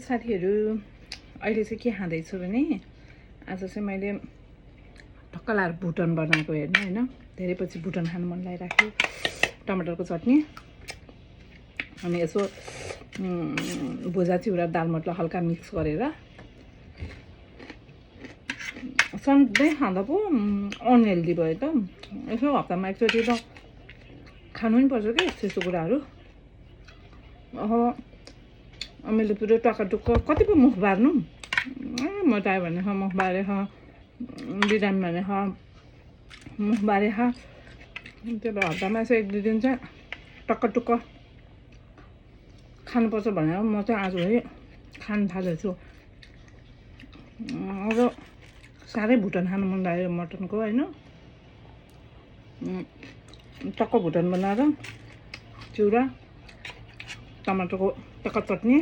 साथीहरू अहिले चाहिँ के खाँदैछु भने आज चाहिँ मैले ढक्क लाएर भुटन बनाएको हेर्नु हैन धेरै पछि भुटन खानु मन लागिराख्यो टमाटरको चटनी अनि यसो भुजा चिउरा दाल मटला हल्का मिक्स गरेर सधैँ खाँदा पो अनहेल्दी भयो त यसो हप्तामा एकचोटि त खानु नि पर्छ के त्यस्तो कुराहरू मैले पुरै टक्क कति पो मुख बार्नु म त आयो भने मुख बारे बिरामी भने मुख बारे त्यो भएर हप्तामा यसो एक दुई दिन चाहिँ टक्क खानुपर्छ भनेर म चाहिँ आजभोलि खान थालेछु अब साह्रै भुटन खानु मन लाग्यो मटनको होइन टक्क भुटन बनाएर चिउरा टमाटरको टक्क चटनी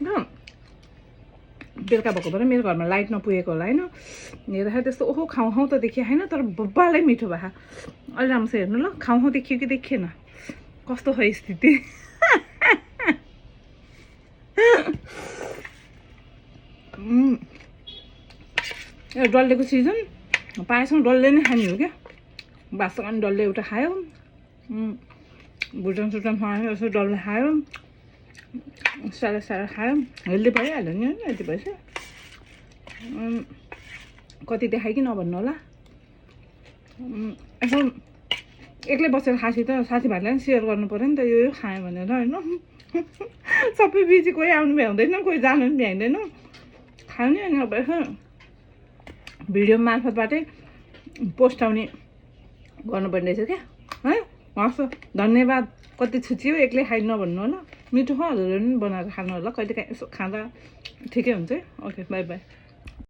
र बेलुका भएको भएर मेरो घरमा लाइट नपुगेको होला होइन हेर्दाखेरि त्यस्तो ओहो खाउँ त देखियो होइन तर बब्बालै मिठो भयो अलि राम्रोसँग हेर्नु ल खाउँ देखियो कि देखिएन कस्तो हो स्थिति डल्लेको सिजन पाएसँग डल्ले नै खाने हो क्या भातसँग पनि डल्ले एउटा खायो भुटन सुटन खायो यसो डल्ले खायो सारा खायो हेल्दी भइहाल्यो नि होइन यति भएछ कति देखायो कि नभन्नु होला यसो एक्लै बसेर खासी त साथीभाइलाई पनि सेयर गर्नु पऱ्यो नि त यो खायो भनेर होइन सबै बिजी कोही आउनु भ्याउँदैन कोही जानु पनि भ्याउँदैन खायो नि अनि अब यसो भिडियो मार्फतबाटै पोस्ट आउने गर्नुपर्ने रहेछ क्या है हस् धन्यवाद कति छुच्चियो एक्लै खाइ नभन्नु होला मिठो हजुरले पनि बनाएर खानु होला कहिलेकाहीँ यसो खाँदा ठिकै हुन्छ ओके बाई बाई